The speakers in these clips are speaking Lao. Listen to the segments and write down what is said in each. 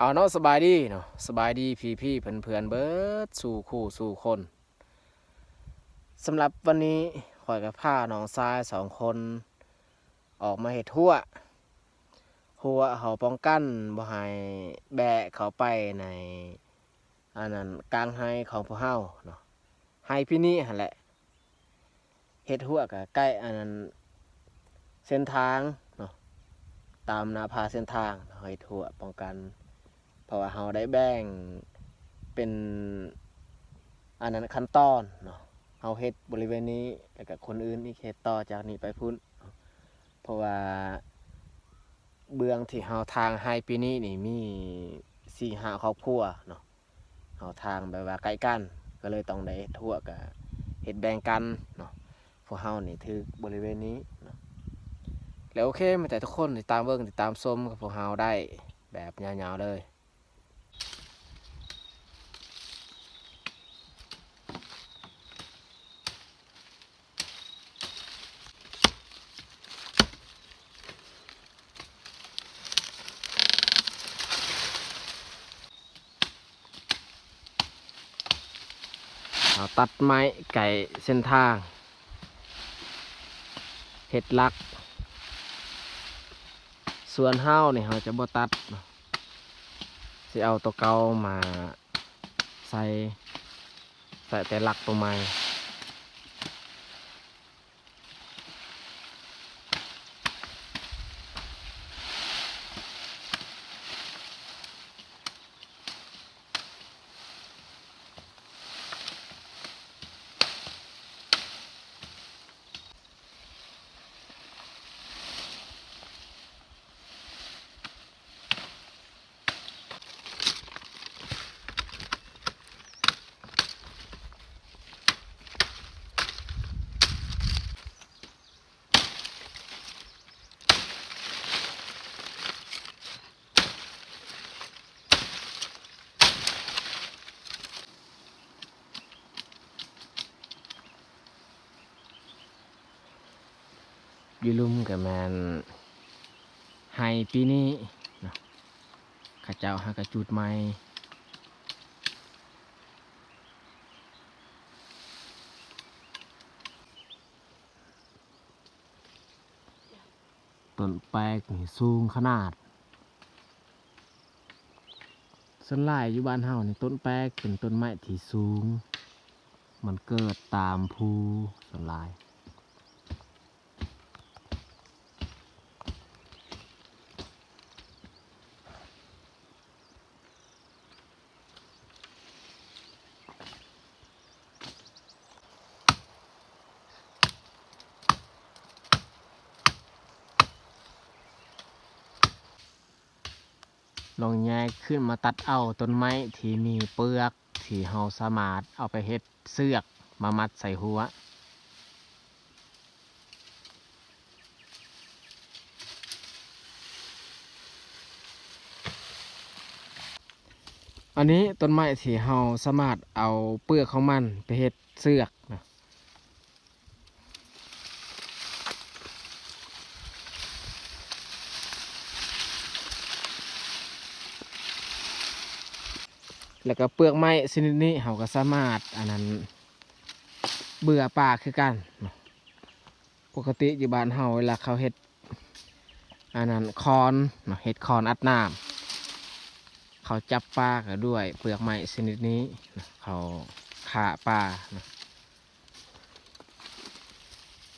ເອົາເນາະ ສະບາຍດີເນາະ ສະບາຍດີພີ່ໆເພື່ອນໆເບິດສູ່ຄູ່ສູ່ຄົນ. ສຳລັບວັນນີ້ ຂ້ອຍກໍພານ້ອງຊາຍສອງຄົນອອກມາເຮັດຮົ້ວ, ຮົ້ວເຮົາປ້ອງກັນບໍ່ໃຫ້ແບ້ເຂົ້າໄປໃນ ອັນນັ້ນ ກາງໄຮ່ຂອງພວກເຮົາເນາະ, ໄຮ່ປີນີ້ຫັ້ນແຫຼະ. ເຮັດຮົ້ວກະໃກ້ ອັນນັ້ນ ເສັ້ນທາງເນາະ, ຕາມໜ້າຜາເສັ້ນທາງ ເຮົາເຮັດຮົ້ວປ້ອງກັນ ເພາະວ່າເຮົາໄດ້ແບ່ງເປັນ ອັນນັ້ນ ຂັ້ນຕອນເນາະ, ເຮົາເຮັດບໍລິເວນນີ້ ແລ້ວກະຄົນອື່ນອີກເຮັດຕໍ່ຈາກນີ້ໄປພຸ້ນເນາະ. ເພາະວ່າເບື້ອງທີ່ເຮົາຖາງໄຮ່ປີນີ້ນີ້ມີສີ່ຫ້າຄອບຄົວເນາະ, ເຮົາຖາງແບບວ່າໃກ້ກັນ ກໍເລີຍຕ້ອງໄດ້ເຮັດຮົ້ວ ກະເຮັດແບ່ງກັນເນາະ. ພວກເຮົານີ້ຖືກບໍລິເວນນີ້ເນາະ. ແລ້ວໂອເຄ ມາແຕ່ທຸກຄົນຕິດຕາມເບິ່ງ ຕິດຕາມຊົມກັບພວກເຮົາໄດ້ແບບຍາວໆເລີຍ. ເຮົາຕັດໄມ້ໃກ້ເສັ້ນທາງ ເຮັດຫຼັກ. ສ່ວນເຮົານີ້ເຮົາຈະບໍ່ຕັດເນາະ, ຊິເອົາໂຕເກົ່າມາໃສ່ ໃສ່ແຕ່ຫຼັກໂຕໃໝ່. ຢູ່ລຸ່ມກໍແມ່ນໄຮ່ປີນີ້ເນາະ, ເຂົາເຈົ້າຫາກະຈູດໃໝ່. ຕົ້ນແປກນີ້ສູງຂະໜາດ. ສ່ວນຫຼາຍຢູ່ບ້ານເຮົານີ້ ຕົ້ນແປກເປັນຕົ້ນໄມ້ທີ່ສູງ, ມັນເກີດຕາມພູສ່ວນຫຼາຍ. ນ້ອງໃຫຍ່ຂຶ້ນມາຕັດເອົາຕົ້ນໄມ້ທີ່ມີເປືອກ ທີ່ເຮົາສາມາດເອົາໄປເຮັດເຊືອກມາມັດໃສ່ຮົ້ວ. ອັນນີ້ຕົ້ນໄມ້ທີ່ເຮົາສາມາດເອົາເປືອກຂອງມັນໄປເຮັດເຊືອກນະ. ແລ້ວກໍເປືອກໄມ້ຊະນິດນີ້ ເຮົາກໍສາມາດ ອັນນັ້ນ ເບື່ອປາຄືກັນເນາະ. ປົກກະຕິຢູ່ບ້ານເຮົາ ເວລາເຂົາເຮັດ ອັນນັ້ນ ຄອນເນາະ ເຮັດຄອນອັດນ້ຳ ເຂົາຈັບປາກໍດ້ວຍເປືອກໄມ້ຊະນິດນີ້ເນາະ ເຂົາຂ້າປາເນາະ.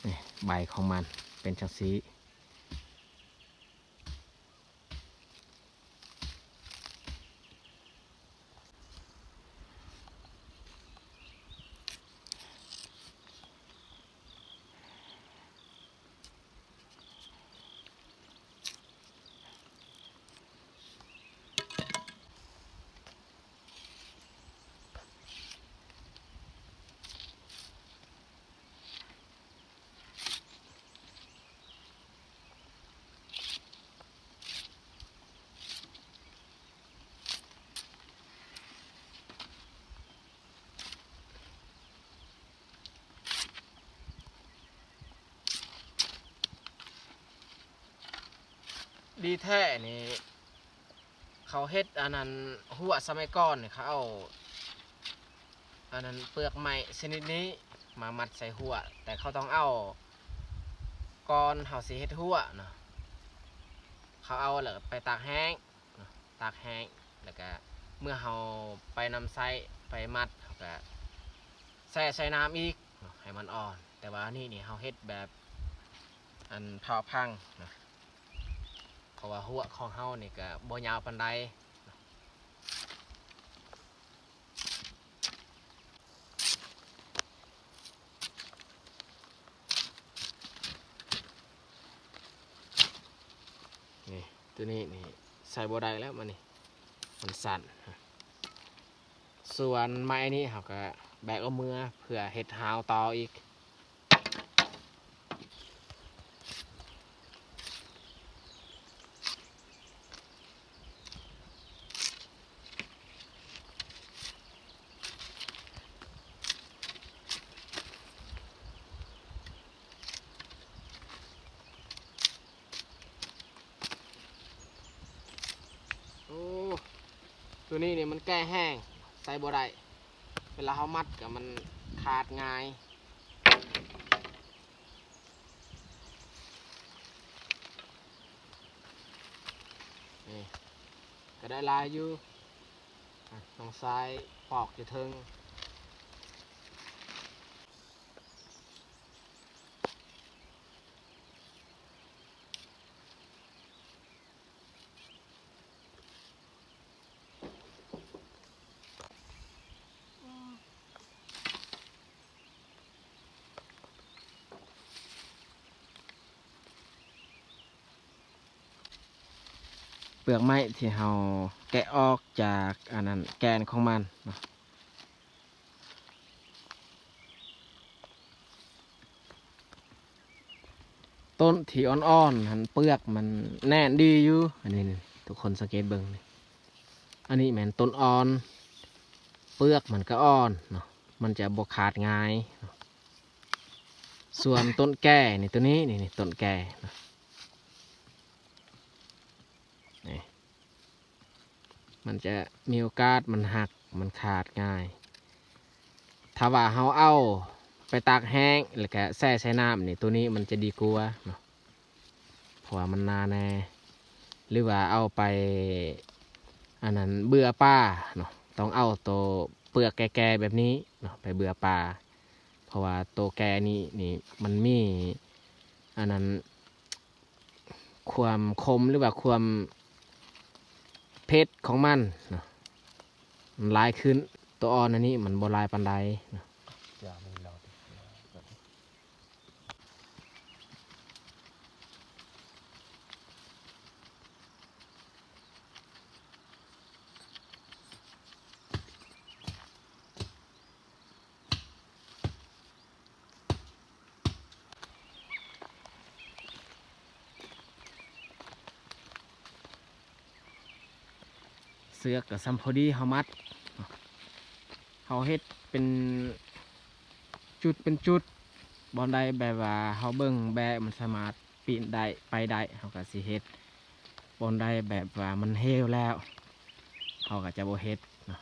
ນີ້ ໃບຂອງມັນເປັນຈັ່ງຊີ້. ດີແທ້ນີ້ ເ ເຂົາເຮັດອັນນັ້ນ ຮົ້ວສະໄໝກ່ອນນີ້ ເຂົາເອົາອັນນັ້ນ ເປືອກໄມ້ຊະນິດນີ້ມາມັດໃສ່ຮົ້ວ, ແຕ່ເຂົາຕ້ອງເອົາກ່ອນເຮົາຊິເຮັດຮົ້ວເນາະ, ເຂົາເອົາແລ້ວໄປຕາກແຫ້ງເນາະ, ຕາກແຫ້ງ ແລ້ວກະເມື່ອເຮົາໄປນຳໃຊ້ ໄປມັດ ເຮົາກະແຊ່ໃສ່ນ້ຳອີກເນາະ ໃຫ້ມັນອ່ອນ. ແຕ່ວ່າອັນນີ້ນີ້ເຮົາເຮັດແບບອັນເຜົາພັງເນາະ, ເພາະວ່າຮົ້ວຂອງເຮົານີ້ກະບໍ່ຍາວປານໃດ. ນີ້ ໂຕນີ້ນີ້ໃສ່ບໍ່ໄດ້ແລ້ວ ມັນນີ້ ມັນສັ້ນ. ສ່ວນໄມ້ນີ້ເຮົາກະແບກເອົາເມືອ ເພື່ອເຮັດຮາວຕໍ່ອີກ. ໂອ້ ໂຕນີ້ນີ້ມັນແກ່ແຮງ ໃສ່ບໍ່ໄດ້, ເວລາເຮົາມັດກະມັນຂາດງ່າຍ. ນີ້ກະໄດ້ຫຼາຍຢູ່, ອາ ນ້ອງຊາຍປອກຢູ່ເທິງ. ເປືອກໄມ້ທີ່ເຮົາແກະອອກຈາກອັນນັ້ນ ແກ່ນຂອງມັນເນາະ. ຕົ້ນທີ່ອ່ອນໆຫັ້ນ ເປືອກມັນແໜ້ນດີຢູ່. ອັນນີ້ນີ້ ທຸກຄົນສັງເກດເບິ່ງນີ້ ອັນນີ້ແມ່ນຕົ້ນອ່ອນ, ເປືອກມັນກະອ່ອນເນາະ, ມັນຈະບໍ່ຂາດງ່າຍເນາະ. ສ່ວນຕົ້ນແກ່ນີ້ ໂຕນີ້ນີ້ ນີ້ ຕົ້ນແກ່ເນາະ ນີ້ ມັນຈະມີໂອກາດມັນຫັກ ມັນຂາດງ່າຍ. ຖ້າວ່າເຮົາເອົາໄປຕາກແຫ້ງ ແລ້ວກະແຊ່ໃສ່ນ້ຳນີ້ ໂຕນີ້ມັນຈະດີກວ່າເນາະ, ເພາະວ່າມັນໜາແໜ້. ຫຼືວ່າເອົາໄປອັນນັ້ນ ເບືອປາເນາະ, ຕ້ອງເອົາໂຕເປືອກແກ່ໆແບບນີ້ເນາະ ໄປເບືອປາ, ເພາະວ່າໂຕແກ່ນີ້ນີ້ ມັນມີອັນນັ້ນ ຄວາມຄົມ ຫຼືວ່າຄວາມເຜັດຂອງມັນເນາະ ມັນຫຼາຍຂຶ້ນ. ໂຕອ່ອນອັນນີ້ມັນບໍ່ຫຼາຍປານໃດເນາະ. ເຊືອກກະສ່ຳພໍດີເຮົາມັດ, ເຮົາເຮັດເປັນຈຸດເປັນຈຸດ, ບ່ອນໃດແບບວ່າເຮົາເບິ່ງແບະ ມັນສາມາດປີນໄດ້ ໄປໄດ້ ເຮົາກະຊິເຮັດ, ບ່ອນໃດແບບວ່າມັນເຮວແລ້ວ ເຮົາກະຈະບໍ່ເຮັດເນາະ.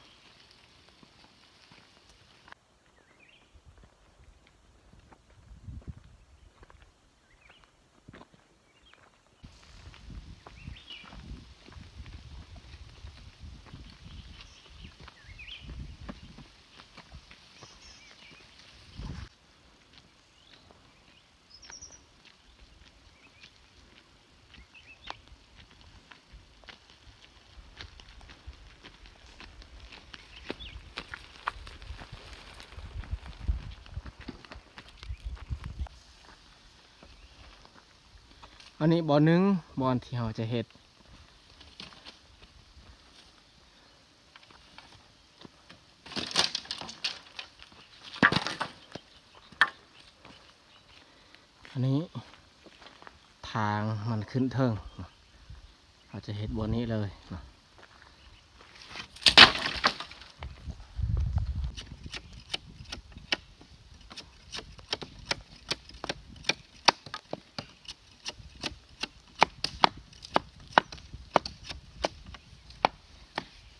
ອັນນີ້ບ່ອນໜຶ່ງ ບ່ອນທີ່ເຮົາຈະເຮັດ. ອັນນີ້ທາງມັນຂຶ້ນເທິງເນາະ, ເຮົາຈະເຮັດບ່ອນນີ້ເລີຍເນາະ. ອັ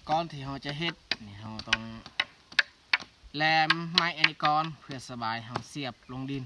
ກ່ອນທີ່ເຮົາຈະເຮັດນີ້ ເຮົາຕ້ອງແຫຼມໄມ້ອັນນີ້ກ່ອນ ເພື່ອສະບາຍເຮົາສຽບລົງດິນ.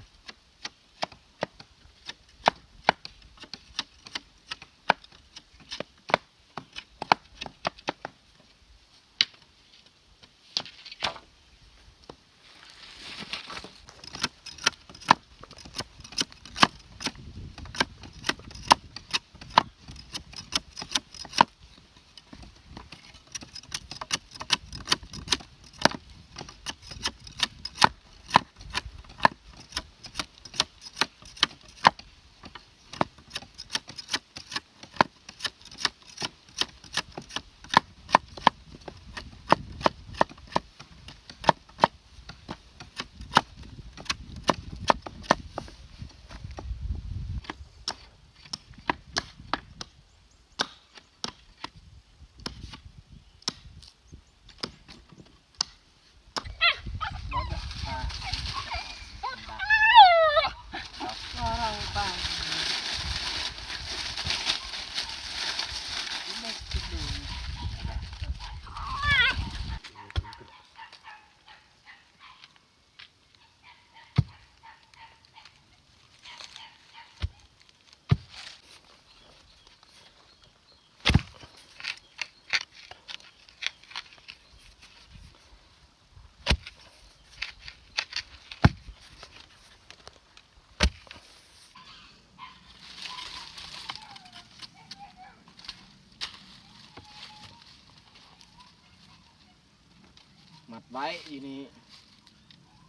ມັດໄວ້ຢູ່ນີ້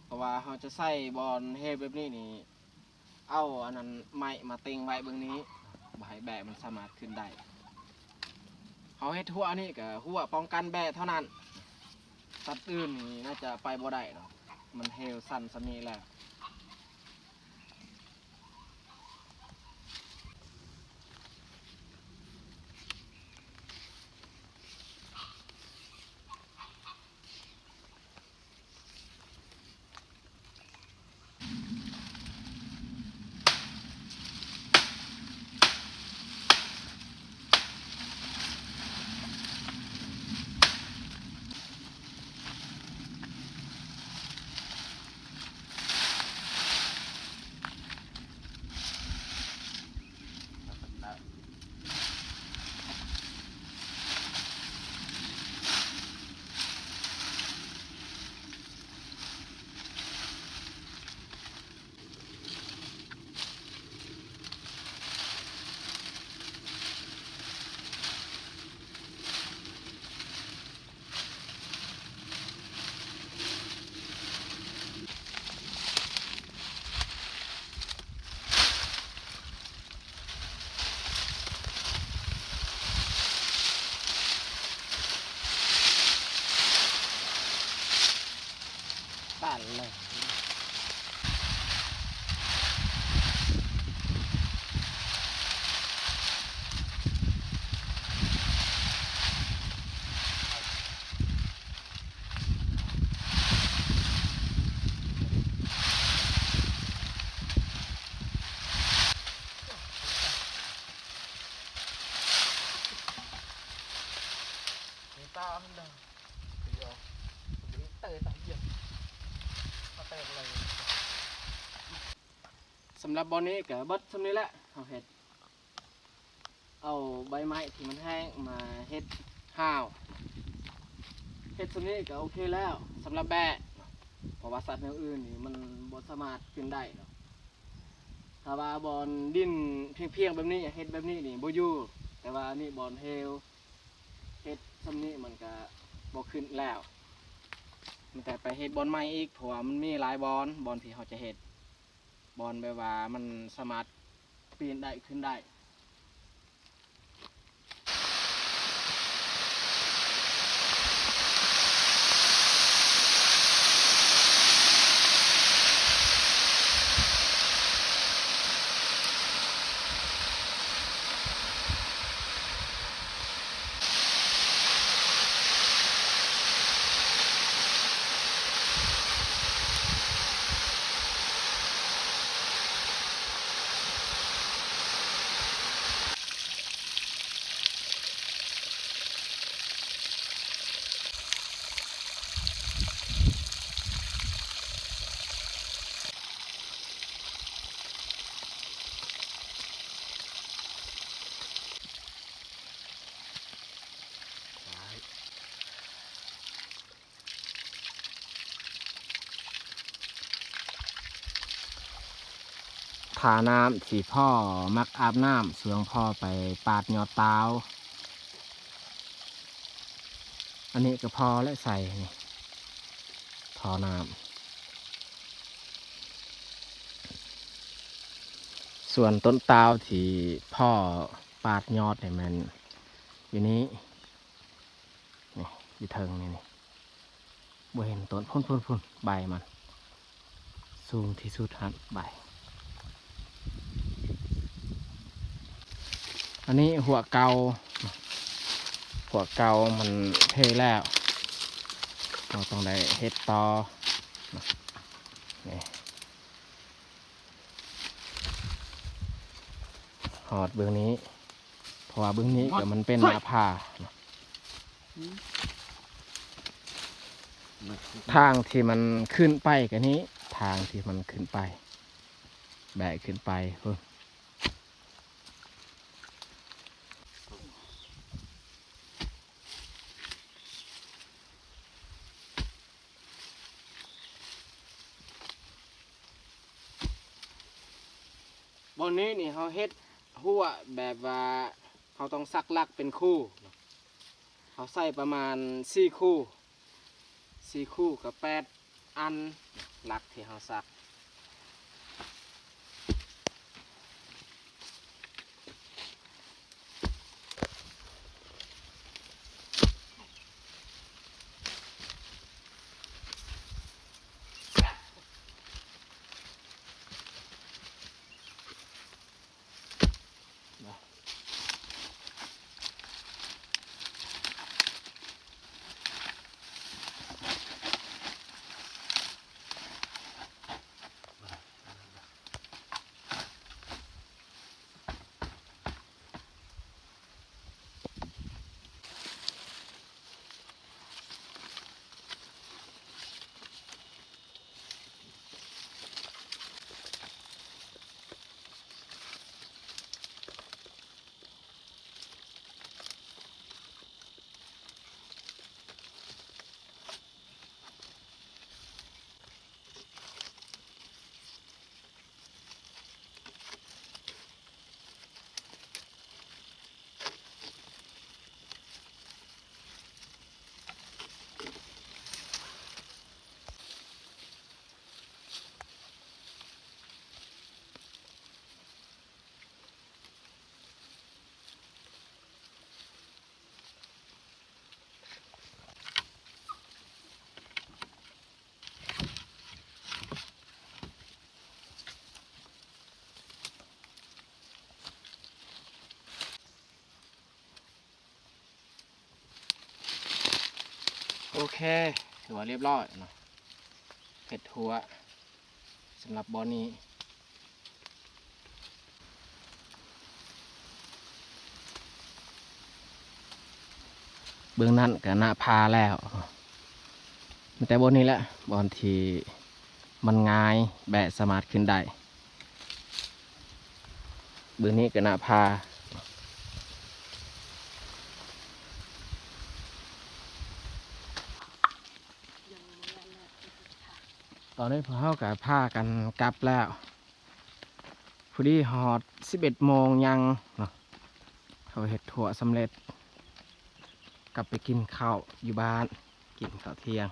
ເພາະວ່າເຮົາຈະໃສ່ບ່ອນເຮັດແບບນີ້ນີ້ ເອົາອັນນັ້ນໄມ້ມາເຕັງໄວ້ເບື້ອງນີ້ ບໍ່ໃຫ້ແບະມັນສາມາດຂຶ້ນໄດ້. ເຮົາເຮັດຮົ້ວນີ້ກະຮົ້ວປ້ອງກັນແບະເທົ່ານັ້ນ ສັດອື່ນນີ້ໜ້າຈະໄປບໍ່ໄດ້ດອກ ມັນເຮວສັ້ນສ່ຳນີ້ແລ້ວ. ຕັນເລີຍ ສຳລັບບ່ອນນີ້ກະເບິດສ່ຳນີ້ແຫຼະ ເຮົາເຮັດ ເອົາໃບໄມ້ທີ່ມັນແຫ້ງມາເຮັດຮ່າວ ເຮັດສ່ຳນີ້ກະໂອເຄແລ້ວ ສຳລັບແບະ ເພາະວ່າສັດແນວອື່ນນີ້ມັນບໍ່ສາມາດຂຶ້ນໄດ້ດອກ. ຖ້າວ່າບ່ອນດິນພຽງໆແບບນີ້ ເຮັດແບບນີ້ນີ້ບໍ່ຢູ່ ແຕ່ວ່າອັນນີ້ບ່ອນເຮວ ເຮັດສ່ຳນີ້ມັນກະບໍ່ຂຶ້ນແລ້ວ ມີແຕ່ໄປເຮັດບ່ອນໃໝ່ອີກ ເພາະວ່າມັນມີຫຼາຍບ່ອນ ບ່ອນທີ່ເຮົາຈະເຮັດ ບ່ອນແບບວ່າມັນສາມາດປີນໄດ້ຂຶ້ນໄດ້. ທ່ານ້ຳທີ່ພໍ່ມັກອາບນ້ຳ ຊ່ວງພໍ່ໄປປາດຍອດຕາວ. ອັນນີ້ກໍພໍ່ແຫຼະໃສ່ນີ້ ທໍ່ນ້ຳ. ສ່ວນຕົ້ນຕາວທີ່ພໍ່ປາດຍອດນີ້ແມ່ນຢູ່ນີ້ ນີ້ ຢູ່ເທິງນີ້ ນີ້ ບໍ່ເຫັນຕົ້ນ ພຸ້ນໆໆ ໃບມັນສູງທີ່ສຸດຫັ້ນ ໃບ. ອັນນີ້ຫົວເກົ່າ ຫົວເກົ່າມັນເພແລ້ວ ເຮົາຕ້ອງໄດ້ເຮັດຕໍ່ ນີ້ ຮອດເບື້ອງນີ້ ເພາະວ່າເບື້ອງນີ້ກໍມັນເປັນໜ້າຜາ ທາງທີ່ມັນຂຶ້ນໄປກໍນີ້ ທາງທີ່ມັນຂຶ້ນໄປ ແບກຂຶ້ນໄປພຸ້ນ. ບ່ອນນີ້ນີ້ເຮົາເຮັດຮົ້ວແບບວ່າເຮົາຕ້ອງສັກຫຼັກເປັນຄູ່ເນາະ ເຮົາໃສ່ປະມານສີ່ຄູ່ ສີ່ຄູ່ກໍແປດອັນ ຫຼັກທີ່ເຮົາສັກ. ໂອເຄ ຖືວ່າຮຽບຮ້ອຍເນາະ ເຮັດຮົ້ວສຳລັບບ່ອນນີ້. ເບື້ອງນັ້ນກໍໜ້າຜາແລ້ວ ມີແຕ່ບ່ອນນີ້ແຫຼະ ບ່ອນທີ່ມັນງ່າຍ ແບກສາມາດຂຶ້ນໄດ້. ເບື້ອງນີ້ກໍໜ້າຜາ. ຕອນນີ້ພວກເຮົາກໍພາກັນກັບແລ້ວ ພໍດີຮອດສິບເອັດໂມງຍັງເນາະ ເຮົາເຮັດຮົ້ວສຳເລັດ ກັບໄປກິນເຂົ້າຢູ່ບ້ານ ກິນເຂົ້າທ່ຽງ.